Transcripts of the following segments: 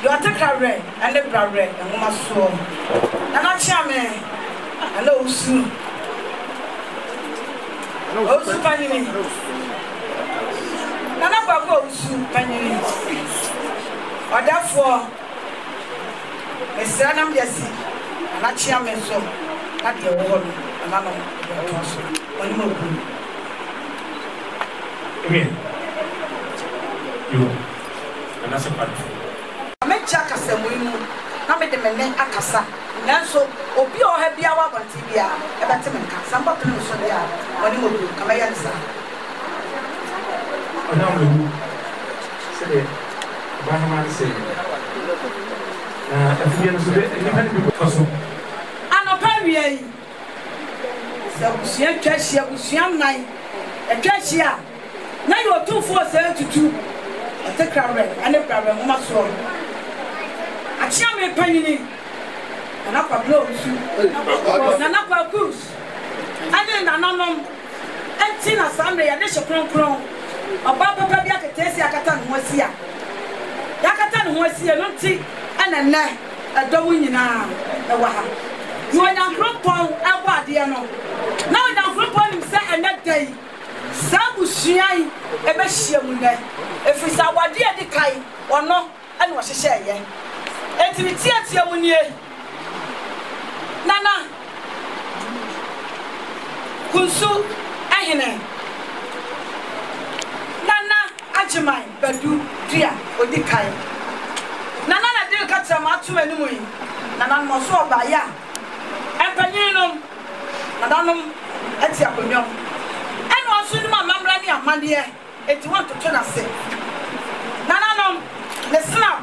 Deɛ ɔte krawerɛ ne brawerɛ nwoma soɔ. Nana Kyeame, Nana Owusu, Owusu Panyini, Nana Kwaku Owusu Panyini, Ɔdɛfoɔ, mesrɛ na mede asi Nana Kyeame so na deɛ ɛwɔ hɔ no nananom de atoa so. Mo anim agu. Amen. Yo. Anaasɛ kwadwofo. Mɛgye akasamu yi mu na mede me nne akasa, nanso obi a ɔwɔ ha biara wɔ abɔnten biara bɛte me nka. Sɛ mobɛpene me so deɛ a, mo anim agu, anka mɛyɛ no saa. Ɔne awerɛhow sɛdeɛ ɔbaahemaa no sɛe no, na afidie no nso, nnipa no bi kɔ so. Anɔpa awia yi, sɛ abusua atwa ahyia, abusua nnan atwa ahyia a, Na yɛ ɔtumfoɔ sɛ tutu ɔte krawerɛ ne brawerɛ nwoma soɔ. Akyeame panyini Nana Kwabena Owusu, Nana Kwaku ne ne nananom nti na saa mmerɛ yɛde hye kronkron ɔbaa papa bi aketeesia akata ne ho asia. Yɛakata ne ho asie no nti na nnɛ ɛdɔm nyinaa wɔ ha. Na Onyankrompɔn rebɔ adeɛ no, na Onyankrompɔn nim sɛ ɛnnɛ da yi, Saa abusua yi bɛhyia mu nnɛ, ɛfiri sɛ awadeɛ a ɛdi kan, ɔno na ɔhyehyɛeɛ. Enti ne teatea mu nie, Nana Kunsu Hene, Nana Agyeman Badu Dua ɔdi kan, Nana na de reka kyerɛ mo ato m'anim yi, Nananom ɔso ɔbaeɛ a, mpanin nom, Nananom te akonnwa mu. Ɛna ɔnso nim amammerɛ ne amanneɛ, enti wɔntoto no ase. Nananom, ne snap.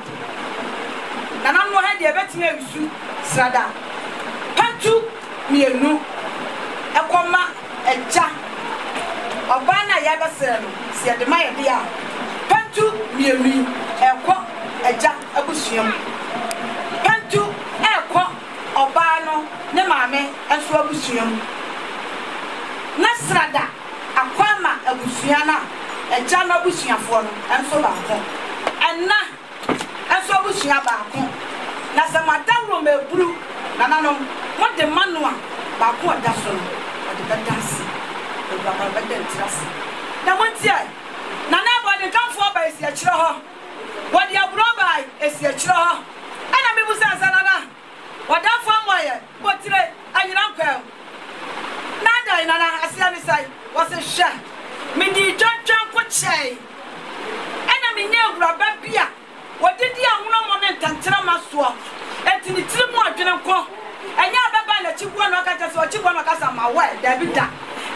Nananom wɔ ha deɛ ɛbɛtumi awisu srada pantu mmienu ɛkɔma agya. Ɔbaa no a yɛrebɛsrɛ no, sɛ yɛde ma yɛde a, pantu mmienu yi ɛrekɔ agya abusua mu. Pantu ɛrekɔ. ɔbaa no ne maame nso abusua mu. Na srada akɔ ama abusua no a agya no abusuafoɔ no nso baako, ɛna nso abusua baako. Na sɛ mo adaworoma aburu, nananom, mode ma no a, baako a ɔda so no, ɔde bɛda ase, awuraba no bɛda ne tiri ase. Na montie, Nana Abɔdenkamfoɔ ba esi akyire hɔ, wɔde aburoo bae esi akyire hɔ. Ɛna mebisaa sɛ, Nana, w'adamfo amoa yɛ botire anyina nkwan mu, na adɛn, Nana, aseɛ ne sɛn? Ɔse, Hwɛ, medii twantwan ko kyɛe, ɛna menyaa awuraba bi a ɔdidi anwonomo ne ntɛnkyerɛma soɔ, enti ne tiri mu adwene nko, ɛnyɛ abɛbaa n'akyi boa na ɔka kyerɛ sɛ ɔkyi boa na ɔka sɛ mawɔ ɛ, daabi da.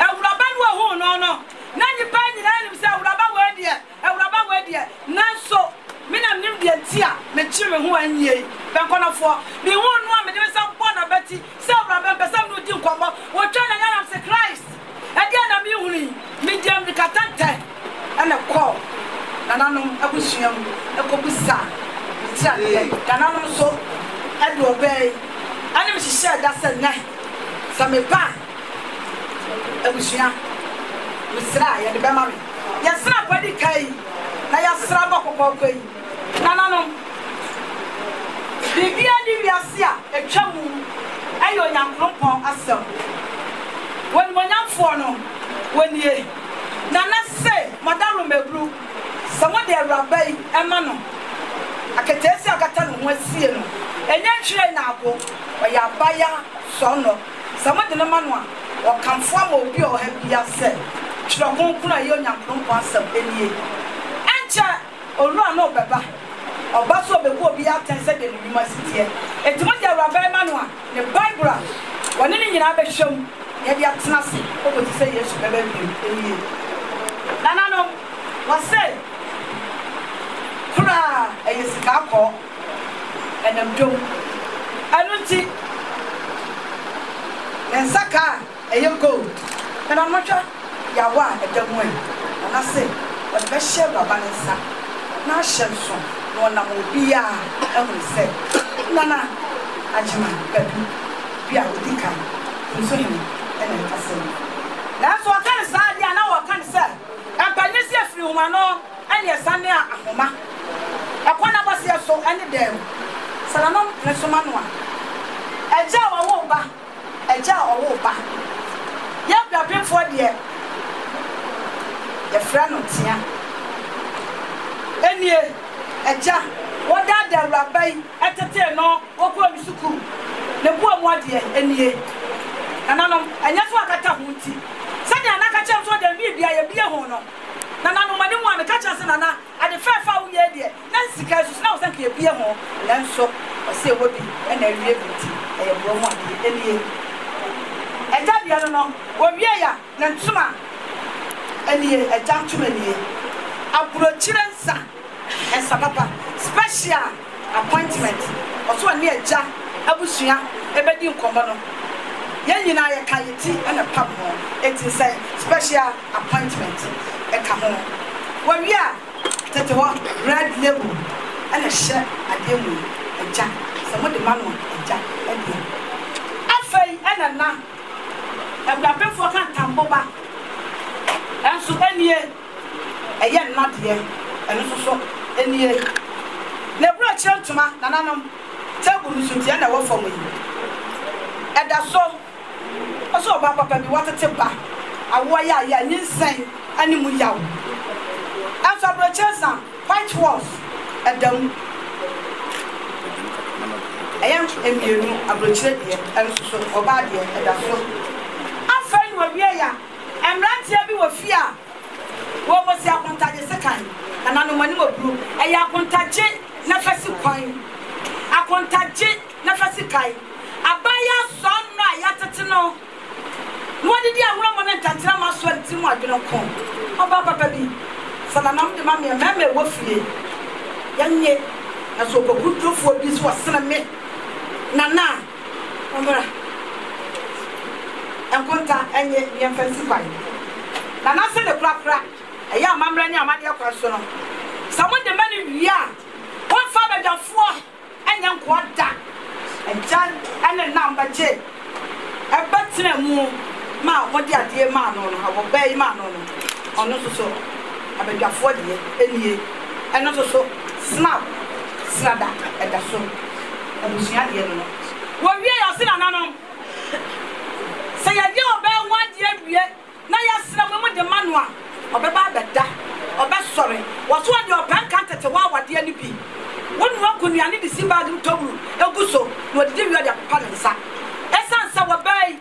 Awuraba no ɔhuu no no, na nnipa nyinaa nim sɛ awuraba wei deɛ, Awuraba wei deɛ, nanso me na menim deɛ nti a megyee me ho annie yi. Bɛnkɔnɔfoɔ, mehuu no a mede me nsa bɔɔ n'abati sɛ, Awuraba, mepɛ sɛ me ne wo di nkɔmmɔ. Wɔtwaa n'ani anam se, Christ, ɛdeɛn na merehunu yi? Mede ammirika tɛntɛ na ɛkɔɔ nananom abusua mu kɔbisaa me tiradeɛ. Nananom nso de ɔbaa yi ne me hyehyɛɛ da sɛ nnɛ sɛ meba a, abusua, mesrɛ a yɛde bɛma me. Yɛsra kwadi ka yi na yɛasra abɔ kɔkɔɔkɔ yi. Nananom, biribiara nni wiase a ɛtwa mu ɛyɛ Onyankrompɔn asɛm. W'animuonyamfoɔ no, wɔnie. Nana se, Madaworoma aburu, sɛ mode awuraba yi ma no aketeesia a ɔkata ne ho asie no, ɛnyɛ nhwiren na ago, ɔyɛ abaya sɔɔnɔ. Sɛ mode no ma no a, ɔkamfo ama obi a ɔwɔ ha biara sɛ, Twerɛ Kronkron a ɛyɛ Onyankronkron asɛm nie. Ɛnkyɛ Owura no rebɛba. Ɔba so ɔbɛbu obiara atɛn sɛdeɛ ne nnwuma si teɛ. Enti mode awuraba yi ma no a, ne Bible a wɔne no nyinaa bɛhwɛ mu na yɛde atena ase kɔsi sɛ Yesu bɛba bio nie. Nananom, wɔse koraa ɛyɛ sika akɔɔ. Ɛnam dwom. Ɛno nti, ne nsa ka a ɛyɛ gold. Na monhwɛ yawa a ɛda mu ɛ! Nana se ɔde bɛhyɛ awuraba no nsa na ahyɛ nso na ɔnam obiara ahunu sɛ Nana Agyeman Badu bi a ɔdi kan Nsuhene na ɛrekasa yi. Nanso ɔka no saa deɛ a na ɔreka no sɛ mpanyin se afiri nhoma no. Ɛne asiane a ahoma. Ɛkɔ na bɔ se. aseɛ so ne dan mu. Sɛ nananom pene so ma no a, agya a ɔwoo ba, agya a ɔwoo ba. Yɛn Akuapemfoɔ deɛ, yɛfrɛ no tea. Ɛnie, agya, wɔdaadaa awuraba yi tetee no, wɔkɔɔ ne sukuu, ne boa mu adeɛ nie. Nananom, ɛnyɛ sɛ wɔakata ho nti, sɛdeɛ Nana ka kyerɛɛ me sɛ ɔda nwi dua yɛbue ho no, nananom anim a meka kyerɛɛ no sɛ, Nana, Ade fɛɛfɛ a woyɛ yi deɛ, na sika nso so, na ɛwɔ sɛ anka yɛbue ho, nanso ɔsɛ ɛwɔ bi na awie bi nti, ɛyɛ boa mu adeɛ. Ɛnie, agya deɛ no no, ɔwiei a, ne ntoma nie, agya ntoma nie, aburokyire nsa, nsa papa, special appointment, ɔsɛ ɔne agya abusua bɛdi nkɔmmɔ no, yɛn nyinaa yɛka yɛ ti na ɛpam ho, enti sɛ special appointment ka ho. Wɔwie a, tete hɔ red label na ɛhyɛ adeɛ mu yi, agya, sɛ mode ma no a, agya dea. Afei na na Akuapemfoɔ ka ntamboba nso nie, ɛyɛ nna deɛ, ɛno nso so nie. Na aburokyire ntoma, nananom, table no so nti ɛna ɛwɔ fam yi, ɛda so. Ɔsɛ ɔbaa papa bi watete ba awoɔ yaaya nyinsɛn ne mu yaw ɛnso abrɔkyire nsa white horse ɛda mu ɛyɛ mmienu abrɔkyire deɛ ɛnso so ɔbaa deɛ ɛda so. Afei na ɔwie ya mmeranteɛ bi wɔ fie a wɔwɔ si akontagye sekan nananom anim aburo ɛyɛ akontagye na fa si kwan akontagye na fa si kae. Abaayewa sɔɔnnɔ a yɛatete no na wadidi ahorɔmɔ ne ntantenama asoa ne tirim adwene nko. Ɔbaa papa bi, sɛ nananom de ma me a, mmarima a ɛwɔ fie, yɛnnye. Na sɛ ɔkwakuruturofoɔ bi nso ɔsene me nana a, ɔmmra. Nkonta nnye ne yɛmfa nsi kwan. Nana se ne korakora, ɛyɛ amammerɛ ne amanneɛ kwan so no, sɛ mode ma no wie a, wɔmfa abadwafoɔ. Ɛnyɛ nkoa da. Agya ne na bɛgye ɛbɛ tena mu ma wɔde adeɛ maa no no, awɔ bɛ yi maa no no, ɔno nso so abadwafoɔ deɛ nie, ɛno nso so snap srada ɛda so, abusua deɛ no no. Wɔwiee ɔse nananom, sɛ yɛyɛ ɔbaa ho adeɛ wie na yɛasra mu de ma no a, ɔbɛba abɛda, ɔbɛsɔre. Wɔso ɔde ɔpɛ nka ntetewa awadeɛ no bi. Wonoa nkonuane de si bag mu tɔ wuru gu so na ɔdidi wie a ɔde apepa ne nsa. Ɛsiane sɛ wɔbaa yi,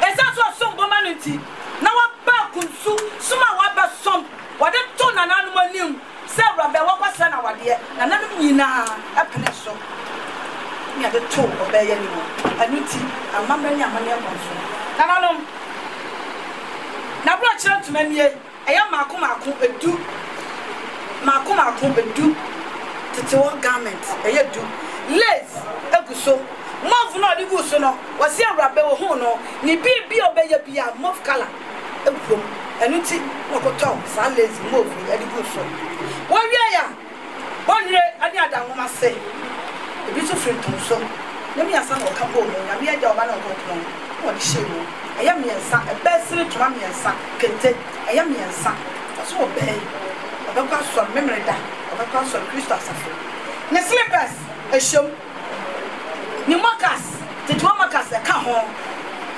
ɛsiane sɛ ɔsom bo ma no nti, na waba akunsu som a wabɛsom, wɔde to nananom anim. Sɛ awuraba a wɔkɔsrɛ no awadeɛ, nananom nyinaa penee so ne yɛde too ɔbaa yi anim. Ɛno nti, amammerɛ ne amanneɛ kwan so no, nananom, n'aborɔkyerɛ ntoma nie, ɛyɛ mmaako mmaako du, mmaako mmaako du, tete hɔ garment, ɛyɛ du, lace gu so, mauve no a ɔde guu so no, wɔse awuraba yi ɔhuu no, ne biribi a ɔbɛyɛ biara, mauve colour. Kurom. Ɛno nti na wɔkɔtɔɔ saa lazy mauve yi de guu so. Wɔwiei a, bɔnwere ne adanwoma ase, ebi nso firi ntomso, ne mmiɛnsa na wɔka bɔɔ mu, Nyame Agya, Ɔba ne Honhom Kronkron, na wɔde hyɛɛ mu. Ɛyɛ mmiɛnsa, ɛbɛɛ sene ntoma mmiɛnsa, kente, ɛyɛ mmiɛnsa. Ɔse ɔbaa yi, ɔbɛkɔ asɔre, Memeneda, ɔbɛkɔ asɔre, Kristo asafo. Ne slippers, ɛhyɛ mu. Ne moccas, tetewa moccas, ɛka ho.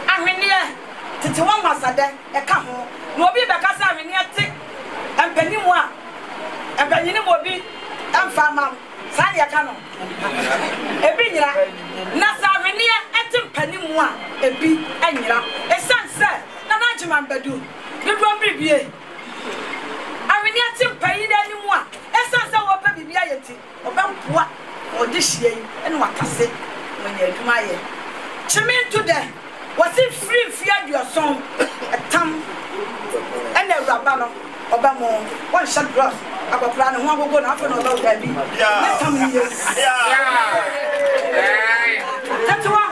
Ahweneɛ. Tete hɔ nwasadɛ ka ho. Na obi rebɛka sɛ ahweneɛ te mpanin mu a, mpanyini mu obi mfa mma no. Saa na yɛka no? Ebi nyera. Na sɛ ahweneɛ te mpanin mu a, ebi nyera. Esiane sɛ Nana Agyeman Badu dodoɔ biribie, ahweneɛ te mpanin anim a, esiane sɛ wɔrepɛ biribi ayɛ nti, Ɔbɛboa ma ɔdehyeɛ yi ne watase na wanya adwuma ayɛ. Kyeme nto dɛ, wɔse firi mfeɛ aduɔsɔn tam na awuraba no ɔbɛmo, wɔnhyɛ drɔs, akɔkora ne ho agogo no afei na ɔbɛwo, daabi, ne tam nie. Ketewa,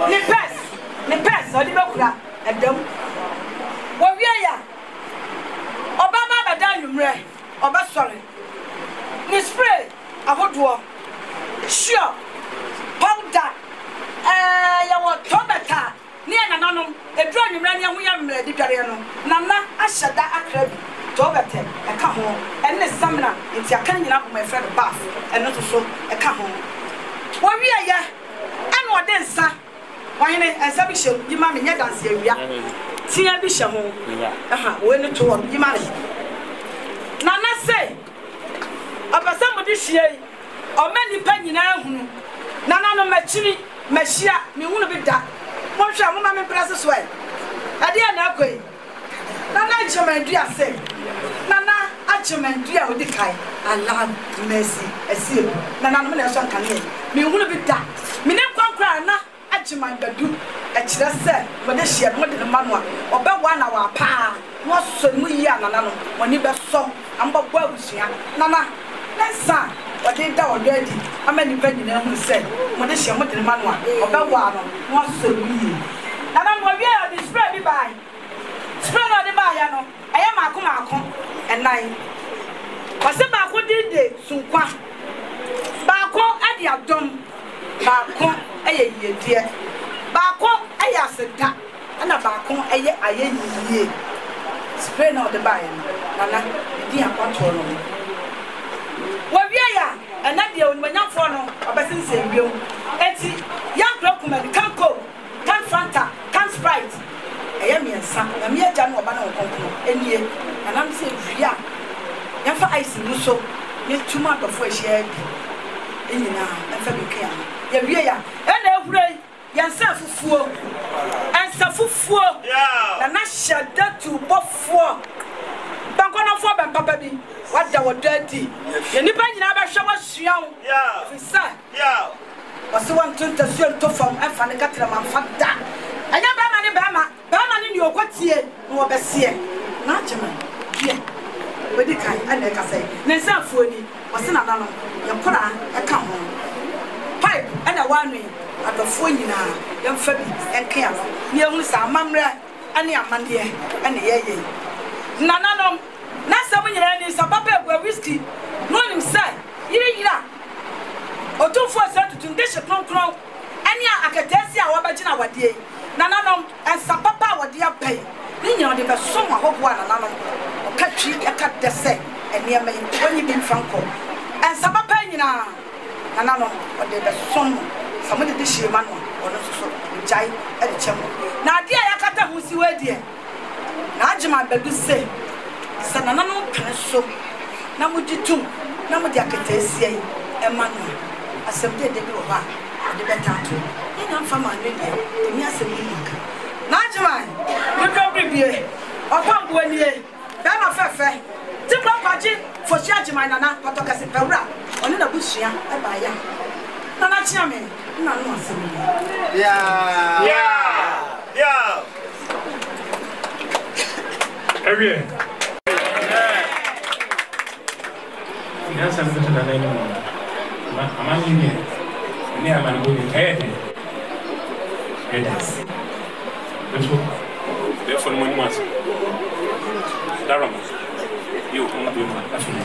ne pɛs, ne pɛs ɔde bɛkura ɛda mu. Wɔwie a, ɔbɛba abɛda anwummerɛ. Ɔbɛsɔre. Ne spray ahodoɔ, sure, powder, ɛɛ yɛwɔ tɔbɛt a ne yɛn nananom ɛduru anwummerɛ ne ɛho yɛ mmerɛ de dwareɛ no, Nana ahyɛ da akra bi. Toɔbɛtɛ, ɛka ho, ɛne ne samina, nti aka ne nyinaa bom a yɛfrɛ no bath, ɛno nso so ɛka ho. Wɔwieeɛ ɛna ɔde nsa, ɔhene, nsa bi hyɛ mu, yi ma me, nyɛ danse awia, tea bi hyɛ ho, ɛha, wei ne to hɔ, yi ma me. Nana se, ɔpɛ sɛ mode hyia yi, ɔma nnipa nyinaa hunu. Nananom, makyini, mahyia, menhunu bi da. Monhwɛ, momma memprɛse so ɛ. Ɛdeɛn na ɛkɔ yi? Nana Agyeman Dua se, Nana Agyeman Dua a ɔdi kan, Allah Mercy Asiedu, nananom na ɛsɔ nkanea yi. Menhunu bi da. Menim kwan koraa a Nana Agyeman Badu kyerɛ sɛ mode hyeɛ no mode no ma no a, ɔbɛwaa na wapaa na wasɔ ne mu yie a nananom, mo ani bɛsɔ na mobɛbɔ abusua. Nana, ne nsa a ɔde reda ɔdɔ adi ama nnipa nyinaa ahunu sɛ mode hyeɛ mode no ma no a, ɔbɛwaa no na wasɔ ne mu yie. Nananom, ɔwiee a ɔde spray bi bae. Spray no a ɔde baeɛ no, ɛyɛ mmaako mmaako nnan. Ɔse baako din de Sunkwa, baako de Adom, baako yɛ Yiedie, baako yɛ Aseda, ɛna baako yɛ Ayɛyie. Spray no a ɔde baeɛ no, Nana, ne din akɔtoɔ no ho. Wɔwieeɛ a, ɛnnɛ deɛ onimuonyamfoɔ no, ɔbɛsensɛn wiem. Enti, yɛnkura Kumani, Kanko. Can Fanta, can Sprite, ɛyɛ miɛnsa, Nyame Agya ne Ɔba ne Honhom Kronkron nie, Nananom sɛ wie a yɛmfa ice ngu so na yɛtu ma adɔfoɔ a ɛhyia bi nyinaa mfa bi nka yɛn ano. Yɛwie a ɛna ɛhura yi yɛn nsa fufuo, nsa fufuo, Nana hyɛ da tu bɔfoɔ, bɛnkɔnɔfoɔ bɛn papa bi, wada wɔdɔ adi, yɛn nnipa nyinaa bɛhwɛ wasua wo, ɛfiri sɛ. Ɔse wɔnto ntasuo nto fam mfa ne kɛtrɛma mfa da. Ɛnyɛ bɛɛma ne bɛɛma, bɛɛma ne nea ɔkɔtie na ɔbɛseɛ. N'agyeman dua wadi kan ɛna ɛkasa yi. Ne nsa afuo ni, ɔse nananom yɛ koraa ɛka ho. Pipe ɛna ɛwɔ ano yi, adɔfoɔ nyinaa yɛmfa bi nke ano na yɛhunu sɛ amammerɛ ɛne amanneɛ ɛna yɛyɛ yi. Nananom, n'asɛm nyinaa ni, nsa papa ɛboa, whiskey na ɔnim sɛ yere yera. Otumfoɔ Osei Tutu ndehye kronkron ne akataasia a wɔabɛgye no awadeɛ yi, nananom, nsa papa a wɔde aba yi, ne nyinaa wɔde bɛsom ahɔhoɔ a nananom, wɔka twi ka dɛ sɛ nneɛma yi, wɔnnye bi mfa nkɔ. Nsa papa yi nyinaa, nananom, wɔde rebɛsom mo. Sɛ mode dehye ma no a, ɔno nso so, ɔgyae de kyɛ mo. Na adeɛ a yɛakata ho si hɔ yi deɛ, N'adwuma bɛdu se, sɛ nananom pene so na mogye tom na mode akataasia yi ma no a, asɛm dɛɛdɛ bi wɔ hɔ a ɔde bɛtaa toɔ. Yɛnnya mfa mmaa no deɛ, ɛnni asɛm bi mu nka. N'adwuma, ne dɔ biribie, ɔpamboa nie, bɛɛma fɛfɛ, Tikwa Kwagye Fosu Agyeman Nana Pɔtɔkɛse Pɛwura, ɔne n'abusua baeɛ a, Nana Kyeame na ano asɛm nie. Ɛwiɛ. Nyansa no bɛto nana anim no, ama amanneɛ deɛ, ɛne amanebɔ deɛ, ɛyɛ den. Ɛyɛ den. Nso, bɛfo no mo anim ase. Darama, yɛ okunu bɛ mu aso mu.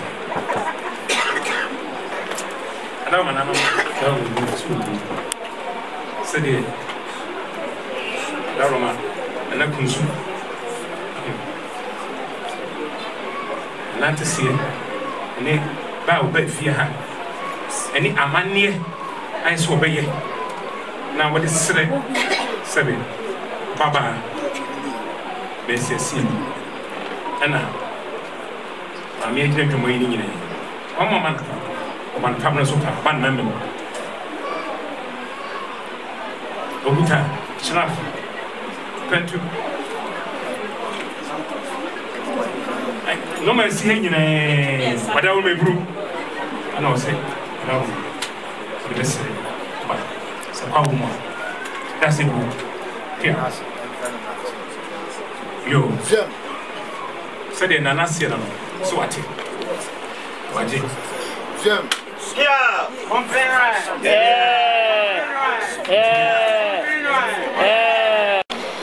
Adarama nanom, darama mu sukuu bi. Sɛdeɛ Daroma Nana Kunsu Nana Nteseɛ ne ba a ɔbaa fie ha ne amanneɛ ayɛ sɛ ɔbɛyɛ na wɔde srɛ sɛbe babaa bɛsiasie ɛna maame agyina dwuma yi ne nyina yi ɔma ma no ɔma no pam no so pa ba no mɛmɛ Okuta hyeraf pɛtu. Nneɛma esi ha nyinaa ɔda wo meburu ɛna ɔsɛ ɔda wo ɔde bɛsrɛ ba sɛ kwa wo mu a that's it wo pia yo sɛdeɛ nana seɛ no no so wate wagye.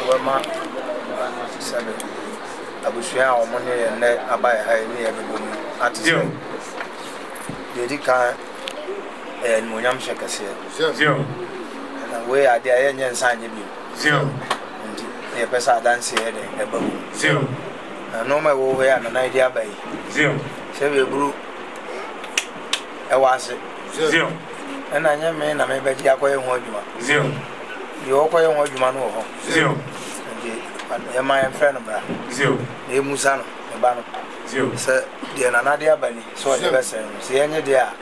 Wobɛma ba no ate sɛ abusua a wɔn ne yɛn nnɛ aba yɛ ha yi ne yɛn bɛbɔ mu ate sɛ deɛ ɛdi kan ɛyɛ animuonyam hyɛ kɛseɛ. Na wei yɛ adeɛ a yɛnyɛ nsa nyɛ bio. Nti na yɛpɛ sɛ adanseɛ yɛ dɛn ɛba mu. Na nnoɔma a ɛwɔ hɔ yi a Nana de aba yi, sɛdeɛ aburo ɛwɔ ase. Ɛna nyɛ me na mebɛgye akɔyɛ ho adwuma. Deɛ ɔkɔyɛ ho adwuma no wɔ hɔ. Nti yɛma yɛmfrɛ no mmra na yɛmmusa no, ne ba no, sɛ deɛ Nana de aba ni, sɛ ɔde bɛsɛe no. Sɛ yɛnyɛ deɛ a,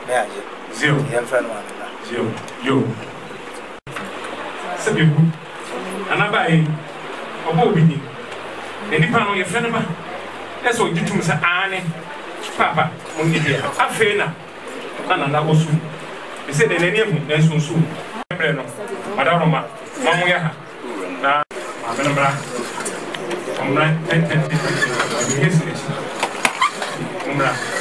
na yɛagye. Nti yɛmfrɛ no ma no mmra. Sɛ bɛwu anaa ba ei, ɔbɔ obi din, na nipa no yɛfrɛ no ba, na sɛ ɔgye tom sɛ aane paapa mo ne deɛ a, afei na na Nana ɔsu. Ɛsei deɛ n'ani ahu nanso ɔnsu o. Mmerɛ no, Adaworoma, mo a moyɛ ha na. Maame no mmra, ɔmmra ntɛntɛntɛntɛm, mehia si n'akyi, mommra.